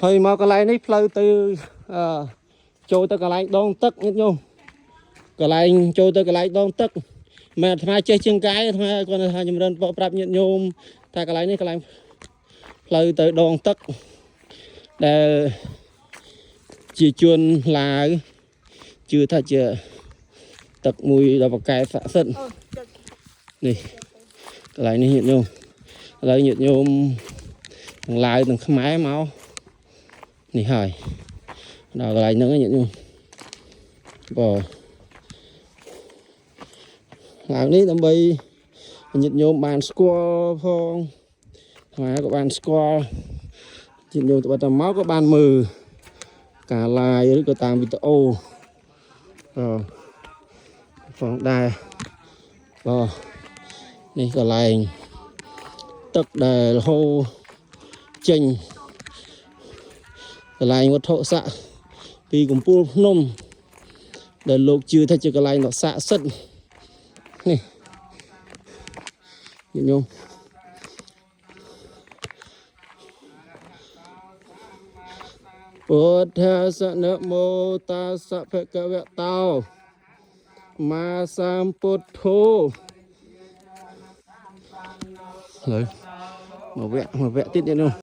ហើយមកកន្លែងនេះផ្លូវទៅអឺចូលទៅកន្លែងដងទឹកញាតិញោមកន្លែងចូលទៅកន្លែងដងទឹកមិនអាត្មាចេះជាងកាយអាត្មាគាត់ថាចម្រើនបកប្រាប់ញាតិញោមថាកន្លែងនេះកន្លែងផ្លូវទៅដងទឹកដែលជាជនឡាវជឿថាជាទឹកមួយដ៏ប្រកែស័ក្តិសិទ្ធិ អូចុច នេះកន្លែងនេះញាតិញោមឥឡូវញាតិញោមទាំងឡាវទាំងខ្មែរមកនេះហើយដល់កន្លែងហ្នឹងឯងញាតិញោមបើឡើងនេះដើម្បីញាតិញោមបានស្គាល់ផងខ្មែរក៏បានស្គាល់ញាតិញោមទៅបាត់ទៅមកក៏បានមើលការ live ឬក៏តាមវីដេអូអឺផងដែរបើ នេះកន្លែងទឹកដែលហូរចេញកន្លែងវត្ថុស័ក្តិពីកំពូលភ្នំ ដែលលោកជឿថាជាកន្លែងដ៏ស័ក្តិសិទ្ធិនេះញាតិញោមពុទ្ធាសនមោតាសៈភគវៈតោមាសម្ពុទ្ធោ ឥឡូវមកវគ្គមកវគ្គទៀតនេះនោះ។